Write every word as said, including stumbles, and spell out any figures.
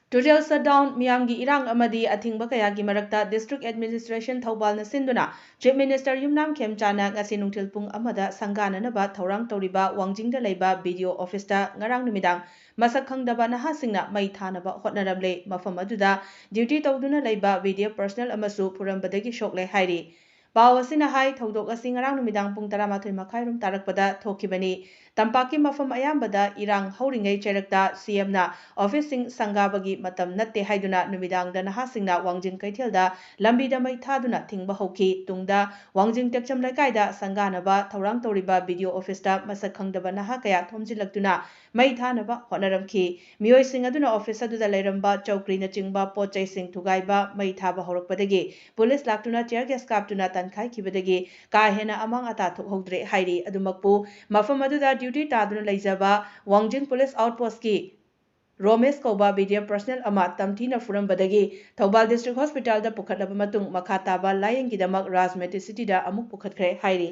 Total shutdown, ꯃꯤꯌꯥꯝꯒꯤ ꯏꯔꯥꯡ ꯑꯃꯗꯤ ꯑꯊꯤꯡꯕ ꯀꯌꯥꯒꯤ ꯃꯔꯛꯇ District Administration ꯊꯧꯕꯥꯜꯅ ꯁꯤꯟꯗꯨꯅ Chief Minister ꯌꯨꯝꯅꯥꯝ ꯈꯦꯝꯆꯥꯅ ꯉꯁꯤ ꯅꯨꯡꯊꯤꯜ ꯄꯨꯡ ꯑꯃꯗ ꯁꯪꯒꯥꯅꯅꯕ ꯊꯧꯔꯥꯡ ꯇꯧꯔꯤꯕ ꯋꯥꯡꯖꯤꯡꯗ ꯂꯩꯕ BDO officeꯇ ꯉꯔꯥꯡ ꯅꯨꯃꯤꯗꯥꯡ ꯃꯁꯛ ꯈꯪꯗꯕ ꯅꯍꯥꯁꯤꯡꯅ ꯃꯩ ꯊꯥꯅꯕ ꯍꯣꯠꯅꯔꯝꯂꯦ꯫ ꯃꯐꯝ ꯑꯗꯨꯗ duty ꯇꯧꯗꯨꯅ ꯂꯩꯕ BDF personnel ꯑꯃꯁꯨ ꯐꯨꯔꯝꯕꯗꯒꯤ ꯁꯣꯛꯂꯦ ꯍꯥꯏꯔꯤ꯫ ꯄꯥꯎ ꯑꯁꯤꯅ ꯍꯥꯏ, ꯊꯧꯗꯣꯛ ꯑꯁꯤ ꯉꯔꯥꯡ ꯅꯨꯃꯤꯗꯥꯡ ꯄꯨꯡ ꯇꯔꯥꯃꯥꯊꯣꯏ ꯃꯈꯥꯏꯔꯣꯝ ꯇꯥꯔꯛꯄꯗ ꯊꯣꯛꯈꯤꯕꯅꯤ꯫ ꯇꯝꯄꯥꯛꯀꯤ ꯃꯐꯝ ꯑꯌꯥꯝꯕꯗ ꯏꯔꯥꯡ ꯍꯧꯔꯤꯉꯩ ꯆꯩꯔꯛꯇ CMꯅ officeꯁꯤꯡ ꯁꯪꯒꯥꯕꯒꯤ ꯃꯇꯝ ꯅꯠꯇꯦ ꯍꯥꯏꯗꯨꯅ ꯅꯨꯃꯤꯗꯥꯡꯗ ꯅꯍꯥꯁꯤꯡꯅ ꯋꯥꯡꯖꯤꯡ ꯀꯩꯊꯦꯜꯗ ꯂꯝꯕꯤꯗ ꯃꯩ ꯊꯥꯗꯨꯅ ꯊꯤꯡꯕ ꯍꯧꯈꯤ꯫ ꯇꯨꯡꯗ ꯋꯥꯡꯖꯤꯡ ꯇꯦꯛꯆꯝ ꯂꯩꯀꯥꯏꯗ ꯁꯪꯒꯥꯅꯕ ꯊꯧꯔꯥꯡ ꯇꯧꯔꯤꯕ BDO officeꯇ ꯃꯁꯛ ꯈꯪꯗꯕ ꯅꯍꯥ ꯀꯌꯥ ꯊꯣꯝꯖꯤꯜꯂꯛꯇꯨꯅ ꯃꯩ ꯊꯥꯅꯕ ꯍꯣꯠꯅꯔꯝꯈꯤ꯫ ꯃꯤꯑꯣꯏꯁꯤꯡ ꯑꯗꯨꯅ office ꯑꯗꯨꯗ ꯂꯩꯔꯝꯕ ꯆꯧꯀ꯭ꯔꯤꯅꯆꯤꯡꯕ ꯄꯣꯠ ꯆꯩꯁꯤꯡ ꯊꯨꯒꯥꯏꯕ, ꯃꯩ ꯊꯥꯕ ꯍꯧꯔꯛꯄꯗꯒꯤ police ꯂꯥꯛꯇꯨꯅ tear gas ꯀꯥꯞꯇꯨꯅ ꯇꯥꯟꯈꯥꯏꯈꯤꯕꯗꯒꯤ ꯀꯥ ꯍꯦꯟꯅ ꯑꯃꯥꯡ ꯑꯇꯥ ꯊꯣꯛꯍꯧꯗ꯭ꯔꯦ ꯍꯥꯏꯔꯤ꯫ ꯑꯗꯨꯃꯛꯄꯨ, ꯃꯐꯝ ꯑꯗꯨꯗ duty ꯇꯥꯗꯨꯅ ꯂꯩꯖꯕ ꯋꯥꯡꯖꯤꯡ police outpostꯀꯤ ꯔꯣꯃꯦꯁ ꯀꯧꯕ BDF personnel ꯑꯃ ꯇꯝꯊꯤꯅ ꯐꯨꯔꯝꯕꯗꯒꯤ ꯊꯧꯕꯥꯜ District Hospitalꯗ ꯄꯨꯈꯠꯂꯕ ꯃꯇꯨꯡ ꯃꯈꯥ ꯇꯥꯕ ꯂꯥꯌꯦꯡꯒꯤꯗꯃꯛ Raj Medicityꯗ ꯑꯃꯨꯛ ꯄꯨꯈꯠꯈ꯭ꯔꯦ ꯍꯥꯏꯔꯤ꯫